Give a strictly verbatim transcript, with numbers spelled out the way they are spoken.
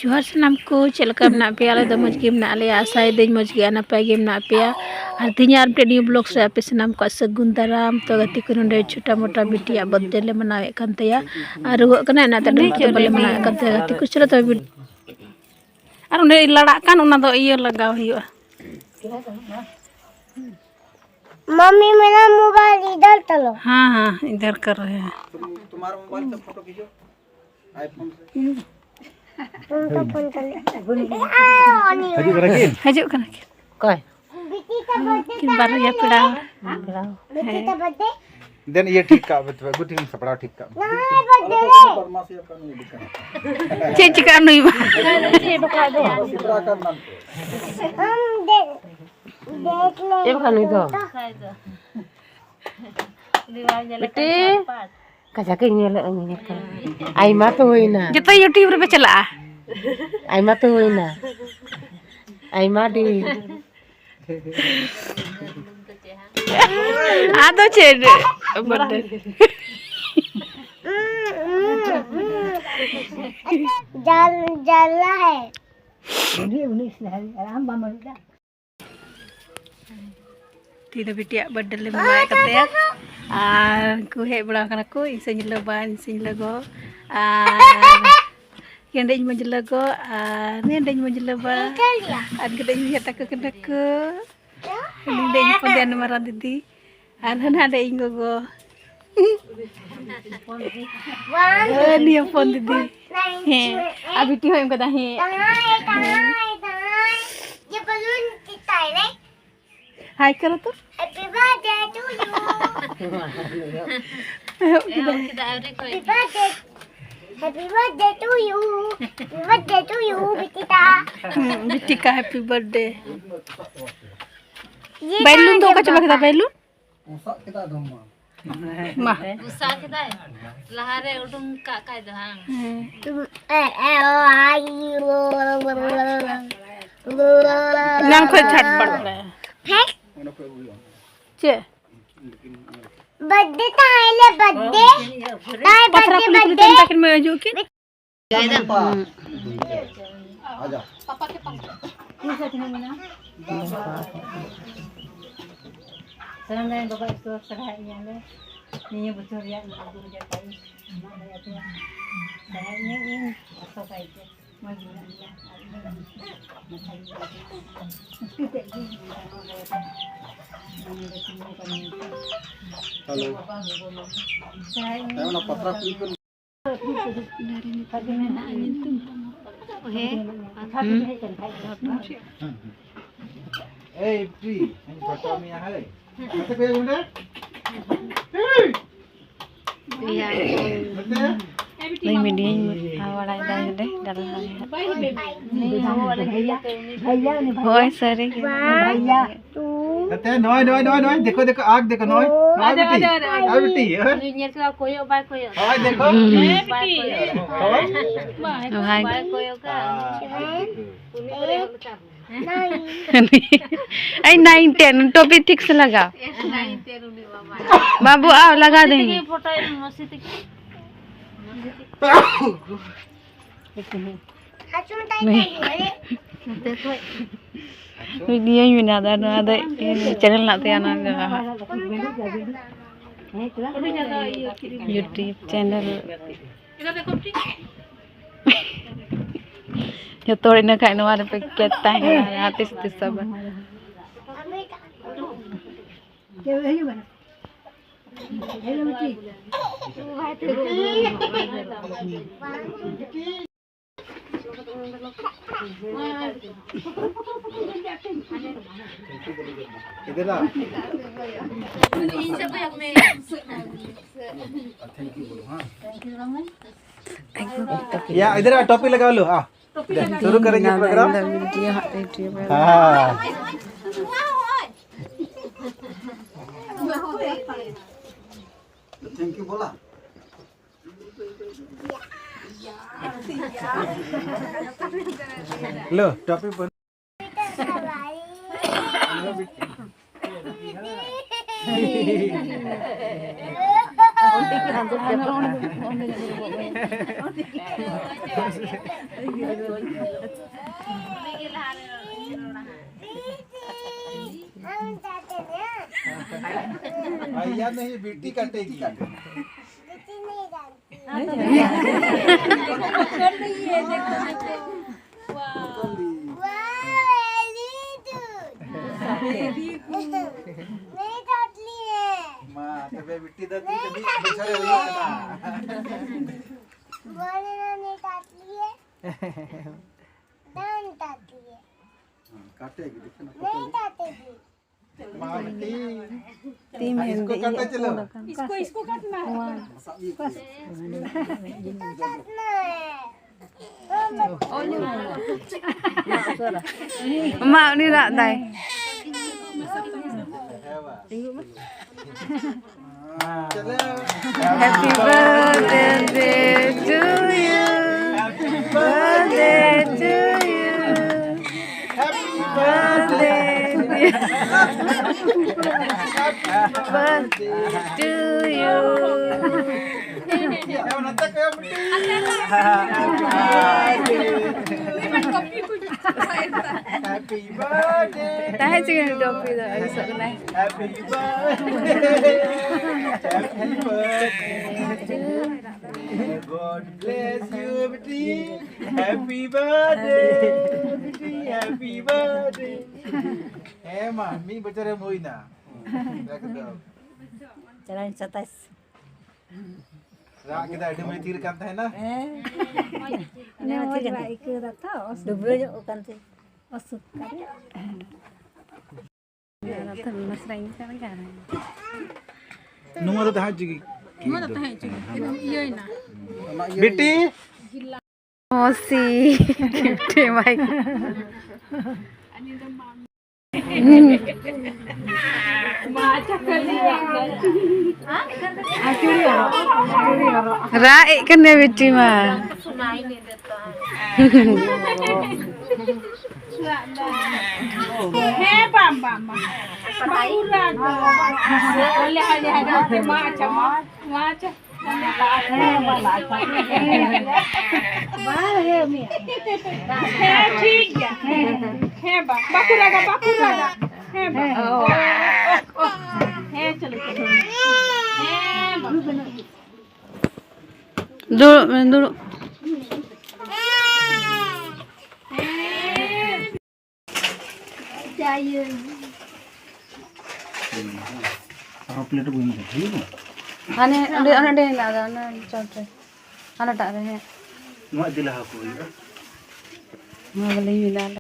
ᱡᱚᱦᱟᱨ ᱥᱟᱱᱟᱢ ᱠᱚ, ᱪᱮᱫ ᱞᱮᱠᱟ ᱢᱮᱱᱟᱜ ᱯᱮᱭᱟ? ᱟᱞᱮ ᱫᱚ ᱢᱚᱡᱽ ᱜᱮ ᱢᱮᱱᱟᱜ ᱞᱮᱭᱟ, ᱟᱥᱟᱭᱮᱫᱟᱹᱧ ᱢᱚᱡᱽ ᱜᱮ ᱟᱨ ᱱᱟᱯᱟᱭ ᱜᱮ ᱢᱮᱱᱟᱜ ᱯᱮᱭᱟ᱾ ᱟᱨ ᱛᱮᱦᱮᱧᱟᱜ ᱟᱨ ᱢᱤᱫᱴᱮᱱ new vlog ᱨᱮ ᱟᱯᱮ ᱥᱟᱱᱟᱢ ᱠᱚᱣᱟᱜ ᱥᱟᱹᱜᱩᱱ ᱫᱟᱨᱟᱢ᱾ ᱛᱚ ᱜᱟᱛᱮ ᱠᱚ, ᱱᱚᱰᱮ ᱪᱷᱳᱴᱟ ᱢᱳᱴᱟ ᱵᱤᱴᱤᱭᱟᱜ birthday ᱞᱮ ᱢᱟᱱᱟᱣᱮᱫ ᱠᱟᱱ ᱛᱟᱭᱟ, ᱟᱨ ᱨᱩᱣᱟᱹᱜ ᱠᱟᱱᱟᱭ, ᱚᱱᱟᱛᱮ ᱟᱹᱰᱤ ᱢᱚᱡᱽ ᱛᱮ ᱵᱟᱞᱮ ᱢᱟᱱᱟᱣᱮᱫ ᱠᱟᱱ ᱛᱟᱭᱟ᱾ ᱜᱟᱛᱮ ᱠᱚ, ᱪᱚᱞᱚ ᱛᱚᱵᱮ ᱵᱤᱴ-, ᱟᱨ ᱚᱸᱰᱮ ᱞᱟᱲᱟᱜ ᱠᱟᱱ, ᱚᱱᱟ ᱫᱚ ᱤᱭᱟᱹ ᱞᱟᱜᱟᱣ ᱦᱩᱭᱩᱜᱼᱟ᱾ मम्मी, मेरा मोबाइल इधर चलो। हाँ, हाँ, इधर कर रहे हैं। तुम, तुम्हारा मोबाइल से फोटो खींचो, आईफोन से। तुम तो फोन कर ले। ᱦᱤᱡᱩᱜ ᱠᱟᱱᱟ ᱠᱤᱱ? ᱦᱤᱡᱩᱜ ᱠᱟᱱᱟ ᱠᱤᱱ? ᱚᱠᱚᱭ? ᱵᱤᱴᱤ ᱛᱟ ᱵᱟᱨᱛᱷᱰᱮ ᱠᱤᱱ ᱵᱟᱨᱭᱟ ᱯᱮᱲᱟ᱾ ᱵᱤᱴᱤ ᱛᱟ ᱵᱟᱨᱛᱷᱰᱮ᱾ ᱫᱮᱱ ᱤᱭᱟᱹ ᱴᱷᱤᱠ ᱠᱟᱜ ᱢᱮ ᱛᱚᱵᱮ, ᱜᱩᱴᱷᱤ ᱥᱟᱯᱲᱟᱣ ᱴᱷᱤᱠ ᱠᱟᱜ ᱢᱮ᱾ ᱱᱚᱜᱼᱚᱭ ᱵᱟᱨᱛᱷᱰᱮ᱾ ᱪᱮᱫ ᱪᱤᱠᱟᱹᱜᱼᱟ ᱱᱩᱭ ᱢᱟ? ᱥᱤᱯᱨᱟ ᱠᱟᱨ ᱱᱟᱢ ᱠᱚ᱾ ᱟᱢ ᱫᱮ-, ᱫᱮᱠᱷ ᱞᱮ᱾ ᱪᱮᱫ ᱵᱟᱠᱷᱟᱱ ᱱᱩᱭ ᱫᱚ? ᱵᱤᱴᱤ, ᱠᱟᱡᱟᱠ ᱤᱧ ᱧᱮᱞᱮᱫ ᱧᱮᱞ ᱠᱟᱱᱟ᱾ ᱟᱭᱢᱟ ᱛᱚ ᱦᱩᱭᱱᱟ᱾ ᱡᱚᱛᱚ YouTube ᱨᱮᱯᱮ ᱪᱟᱞᱟᱜᱼᱟ᱾ ᱟᱭᱢᱟ ᱛᱚ ᱦᱩᱭᱱᱟ᱾ ᱟᱭᱢᱟ ᱰᱷᱮᱨ᱾ ᱟᱫᱚ ᱪᱮᱫ? जल, जल है। ᱛᱮᱦᱮᱧ ᱫᱚ ᱵᱤᱴᱤᱭᱟᱜ birthday ᱞᱮ ᱢᱟᱱᱟᱣᱮᱫ ᱠᱟᱱ ᱛᱟᱭᱟ᱾ ᱟᱨ ᱩᱱᱠᱩ ᱦᱮᱡ ᱵᱟᱲᱟ ᱟᱠᱟᱱᱟ ᱠᱚ, ᱤᱧ ᱥᱟᱹᱧᱡᱞᱟᱹ ᱵᱟ, ᱤᱧ ᱥᱟᱹᱧᱡᱞᱟᱹ ᱜᱚ, ᱟᱨ ᱤᱧ ᱨᱮᱱ ᱢᱟᱹᱡᱷᱞᱟᱹ ᱜᱚ, ᱟᱨ ᱤᱧ ᱨᱮᱱ ᱢᱟᱹᱡᱷᱞᱟᱹ ᱵᱟ, ᱟᱨ ᱩᱱᱠᱩ ᱫᱚ ᱤᱧ ᱵᱚᱭᱦᱟ ᱛᱟᱠᱚ ᱠᱟᱱᱟ ᱠᱚ᱾ ᱩᱱᱤ ᱫᱚ ᱤᱧ ᱦᱚᱯᱚᱱ ᱛᱮᱭᱟᱜ ᱢᱟᱨᱟᱝ ᱫᱤᱫᱤ, ᱟᱨ ᱦᱟᱱᱮ ᱦᱟᱸᱰᱮ ᱤᱧ ᱜᱚᱜᱚ᱾ ᱦᱮᱸ, ᱱᱤᱭᱟᱹ ᱦᱚᱯᱚᱱ ᱫᱤᱫᱤ᱾ ᱦᱮᱸ, ᱟᱨ ᱵᱤᱴᱤ ᱦᱚᱸ ᱮᱢ ᱠᱟᱫᱟ, ᱦᱮᱸ᱾ ये बलून कितना है रे? हाय करो तो। Happy birthday to you। एहब ᱠᱮᱫᱟᱭ। Happy birthday। Happy birthday to you। Happy birthday to you, ᱵᱤᱴᱤ ᱛᱟ᱾ ᱦᱩᱸ, ᱵᱤᱴᱤ ᱠᱟ happy birthday। ये बैलून तो कहाँ है कचरा बाबा? बैलून? ᱯᱚᱥᱟᱜ ᱠᱮᱫᱟ ᱟᱫᱚᱢ ᱢᱟ᱾ ᱢᱟ᱾ ᱜᱩᱥᱟ ᱠᱮᱫᱟᱭ᱾ ᱞᱟᱦᱟᱨᱮ ᱩᱰᱩᱝ ᱠᱟᱜ ᱠᱷᱟᱡ ᱫᱚ ᱦᱟᱝ᱾ ᱦᱮᱸ᱾ ᱮᱱᱟᱝ ᱠᱷᱚᱡ ᱪᱷᱟᱴᱯᱟᱴ ᱵᱟᱲᱟᱭᱟ᱾ ᱦᱮᱸ? ᱚᱸᱰᱮ ᱠᱷᱚᱡ ᱦᱩᱭᱩᱜᱼᱟ᱾ ᱪᱮᱫ? ᱵᱟᱨᱛᱷᱰᱮ ᱛᱟᱦᱮᱸ ᱞᱮ ᱵᱟᱨᱛᱷᱰᱮ᱾ ᱛᱟᱦᱮᱸ ᱯᱟᱛᱷᱨᱟ ᱵᱟᱨᱛᱷᱰᱮ ᱠᱩᱞᱤ ᱠᱩᱞᱤ ᱵᱟᱨᱛᱷᱰᱮ᱾ ᱛᱮ ᱢᱮᱛᱟ ᱠᱤᱱ ᱢᱮ ᱦᱤᱡᱩᱜ ᱠᱤᱱ᱾ ᱟᱡᱟ᱾ ᱯᱟᱯᱟ ᱠᱮ ᱯᱟᱥ᱾ ᱯᱩᱭᱥᱟᱹ ᱛᱤᱱᱟᱹᱜ ᱢᱮᱱᱟᱜᱼᱟ? ᱥᱟᱱᱟᱢ ᱨᱮᱱ ᱵᱟᱵᱟ ᱟᱭᱳ ᱠᱚ ᱥᱟᱨᱦᱟᱣᱮᱫ ᱢᱮᱭᱟᱞᱮ᱾ ᱱᱤᱭᱟᱹ ᱵᱚᱪᱷᱚᱨ ᱨᱮᱭᱟᱜ ᱱᱚᱣᱟ ᱫᱩ ᱦᱟᱡᱟᱨ ᱵᱟᱭᱤᱥ ᱢᱟᱜ ᱢᱚᱬᱮ ᱟᱹᱛᱩ ᱥᱟᱨᱦᱟᱣᱮᱫ ᱢᱮᱭᱟ ᱤᱧ ᱟᱥᱚᱠᱟᱭ ᱛᱮ᱾ ᱢᱚᱡᱽ ᱢᱮᱱᱟᱜ ᱢᱮᱭᱟ᱾ ᱟᱨ ᱤᱧ ᱦᱚᱸ ᱢᱚᱡᱽ ᱜᱮ ᱢᱮᱱᱟᱜ ᱞᱮᱭᱟ᱾ ᱢᱩᱥᱠᱤᱞ ᱛᱮ ᱤᱧ ᱦᱚᱸ ᱢᱚᱡᱽ ᱜᱮ ᱢᱮᱱᱟᱜ ᱞᱮᱭᱟ᱾ ᱦᱮᱞᱳ᱾ ᱥᱟᱨᱦᱟᱣᱮᱫ ᱢᱮᱭᱟ ᱦᱮᱸ, ᱚᱱᱟ ᱯᱟᱛᱲᱟ ᱠᱚ ᱦᱮᱸ᱾ ᱦᱩᱸ᱾ ᱮᱭ, ᱯᱨᱤ, ᱤᱧ ᱯᱷᱳᱴᱳ ᱢᱮᱭᱟ, ᱦᱮᱸ᱾ ᱱᱚᱛᱮ ᱠᱚᱭᱚᱜ ᱢᱮ᱾ ᱱᱚᱛᱮ᱾ ᱱᱩᱭ ᱢᱤᱰᱤᱭᱟᱧ ᱵᱟᱲᱟᱭ ᱫᱟ ᱱᱚᱰᱮ, ᱰᱟᱞᱦᱟ ᱨᱮ᱾ ᱦᱳᱭ, ᱥᱟᱹᱨᱤ ᱜᱮ᱾ ᱱᱚᱛᱮ, ᱱᱚᱜᱼᱚᱭ, ᱱᱚᱜᱼᱚᱭ, ᱱᱚᱜᱼᱚᱭ, ᱱᱚᱜᱼᱚᱭ, ᱫᱮᱠᱷᱳ, ᱫᱮᱠᱷᱳ, ᱟᱸᱠ ᱫᱮᱠᱷᱳ, ᱱᱚᱜᱼᱚᱭ, ᱱᱚᱜᱼᱚᱭ ᱟᱫᱮ, ᱵᱤᱴᱤ, ᱟᱫᱮ, ᱟᱫᱮ, ᱟᱨ ᱟᱫᱮ᱾ ᱵᱤᱴᱤ, ᱦᱳᱭ᱾ ᱱᱩᱭ ᱧᱮᱞ ᱠᱮᱫᱟ, ᱠᱚᱭᱚᱜ ᱵᱟᱭ ᱠᱚᱭᱚᱜ᱾ ᱦᱳᱭ, ᱫᱮᱠᱷᱳ᱾ ᱦᱩᱸ᱾ ᱦᱳᱭ᱾ ᱵᱟᱭ ᱠᱚᱭᱚᱜ᱾ ᱵᱟᱭ ᱠᱚᱭᱚᱜᱟ᱾ ᱟᱨ ᱫᱮᱠᱷᱳ᱾ ᱩᱱᱤ ᱠᱚᱨᱮ ᱦᱚᱸ ᱞᱮᱠᱟ᱾ ᱟᱭ, nine, ten, ᱴᱳᱯᱤ ᱴᱷᱤᱠ ᱥᱮ ᱞᱟᱜᱟᱣ᱾ Yes, nine, ten ᱩᱱᱤ ᱵᱟᱵᱟ᱾ ᱵᱟᱹᱵᱩ, ᱟᱣ, ᱞᱟᱜᱟᱣ ᱢᱟᱹᱥᱤ ᱫᱟᱹᱧ᱾ ᱛᱟᱹᱠᱤᱱ ᱯᱷᱳᱴᱳᱭᱮᱫ ᱢᱮ, ᱢᱟᱹᱥᱤ ᱛᱟᱹᱠᱤᱱ᱾ ᱱᱩᱭ, ᱱᱩᱭ ᱱᱤᱭᱟᱹᱧ ᱢᱮᱱᱟ, ᱟᱫᱚ ᱱᱚᱣᱟ ᱫᱚ ᱤᱧ channel ᱦᱮᱱᱟᱜ ᱛᱟᱭᱟ, ᱚᱱᱟ ᱫᱚ YouTube channel᱾ ᱡᱚᱛᱚ ᱦᱚᱲ ᱤᱱᱟᱹ ᱠᱷᱟᱡ ᱱᱚᱣᱟ ᱨᱮᱯᱮ ᱠᱮᱫ ᱛᱟᱦᱮᱱᱟ, ᱡᱟᱦᱟᱸ ᱛᱤᱥ ᱛᱤᱥ ᱦᱚᱸ ᱵᱟᱝ᱾ इधर आ। या, इधर आ, टोपी लगा लो, आ। शुरू करेंगे प्रोग्राम। हाँ। थैंक यू बोला। लो, टोपी पहन। भैया नहीं, बेटी काटेगी। माँ, तबे बेटी दादी कभी बेचारे हो जाता। बोले ना, नहीं काटती है। दान काटती है। हाँ, काटेगी, देखो ना, नहीं काटेगी। माँ बेटी। तीन हाँ, इसको काटना, चलो। इसको, इसको काटना है। तो काटना है। ᱢᱟ, ᱩᱱᱤ ᱨᱟᱜ ᱫᱟᱭ᱾ Happy birthday to you. Birthday to you. Happy birthday. Birthday to you. Happy birthday. ᱛᱟᱦᱮᱸ ᱪᱤᱠᱟᱹ ᱴᱚᱯᱤ ᱫᱚ ᱟᱹᱲᱤᱥᱚᱜ ᱠᱟᱱᱟᱭ᱾ Happy birthday. Happy birthday. God bless you, ᱵᱤᱴᱤ᱾ Happy birthday, ᱵᱤᱴᱤ, happy birthday. ᱦᱮᱸ ᱢᱟ, ᱢᱤᱫ ᱵᱚᱪᱷᱚᱨᱮᱢ ᱦᱩᱭᱱᱟ᱾ ᱮᱠᱫᱚᱢ᱾ ᱪᱟᱞᱟᱣᱮᱱ ᱥᱟᱛᱟᱥ᱾ ᱨᱟᱜ ᱠᱮᱫᱟ, ᱟᱹᱰᱤ ᱢᱚᱡᱽ ᱛᱷᱤᱨ ᱠᱟᱱ ᱛᱟᱦᱮᱱᱟ᱾ ᱦᱮᱸ᱾ ᱚᱱᱮ ᱢᱚᱡᱽ ᱵᱟᱭ ᱟᱹᱭᱠᱟᱹᱣ ᱫᱟ ᱛᱚ, ᱚᱥᱩᱠ᱾ ᱰᱩᱵᱽᱨᱟᱹ ᱧᱚᱜ ᱠᱟᱱ ᱛᱮ᱾ ᱚᱥᱩᱠ ᱠᱟᱱᱟ᱾ ᱱᱚᱣᱟ ᱫᱚ ᱛᱟᱦᱮᱸ ᱦᱚᱪᱚ ᱜᱮ᱾ ᱱᱚᱣᱟ ᱫᱚ ᱛᱟᱦᱮᱸ ᱦᱚᱪᱚ ᱜᱮ᱾ ᱤᱭᱟᱹᱭᱱᱟ᱾ ᱵᱤᱴᱤ᱾ ᱢᱚᱥᱤ᱾ ᱜᱤᱯᱷᱴ ᱮᱢᱟᱭ ᱠᱟᱱᱟ᱾ ᱨᱟᱜ ᱮᱫ ᱠᱟᱱᱟᱭ ᱵᱤᱴᱤ ᱢᱟ᱾ ᱦᱮᱸ, ᱵᱟᱝ, ᱵᱟᱝ, ᱵᱟᱝ᱾ ᱵᱟᱠᱚ ᱨᱟᱜᱟ᱾ ᱦᱟᱞᱮ, ᱦᱟᱞᱮ, ᱦᱟᱞᱮ, ᱦᱟᱞᱮ, ᱢᱟ, ᱟᱪᱪᱷᱟ, ᱢᱟ, ᱢᱟ, ᱟᱪᱪᱷᱟ᱾ ᱦᱮᱸ, ᱴᱷᱤᱠ ᱜᱮᱭᱟ᱾ ᱦᱮᱸ, ᱵᱟ-, ᱵᱟᱠᱚ ᱨᱟᱜᱟ, ᱵᱟᱠᱚ ᱨᱟᱜᱟ᱾ ᱦᱮᱸ, ᱵᱟ-, ᱦᱮᱸ, ᱪᱚᱞᱚ, ᱪᱚᱞᱚ᱾ ᱦᱮᱸ, ᱵᱟ-, ᱫᱩᱲᱩᱵ ᱢᱮ, ᱫᱩᱲᱩᱵ᱾ ᱟᱨᱦᱚᱸ ᱯᱞᱮᱴ ᱟᱹᱜᱩᱭ ᱢᱮ, ᱴᱷᱤᱠ ᱜᱮᱭᱟ? ᱦᱟᱱᱮ ᱚᱸᱰᱮ, ᱚᱸᱰᱮ ᱦᱮᱱᱟᱜ ᱟᱠᱟᱫᱟ, ᱚᱱᱟ ᱪᱚᱴ ᱨᱮ, ᱦᱟᱱᱟᱴᱟᱜ ᱨᱮ, ᱦᱮᱸ᱾ ᱱᱚᱣᱟ ᱤᱫᱤ ᱞᱟᱦᱟ ᱠᱚ ᱦᱩᱭᱩᱜᱼᱟ᱾ ᱱᱚᱣᱟ ᱵᱚᱞᱮ ᱦᱩᱭᱱᱟ᱾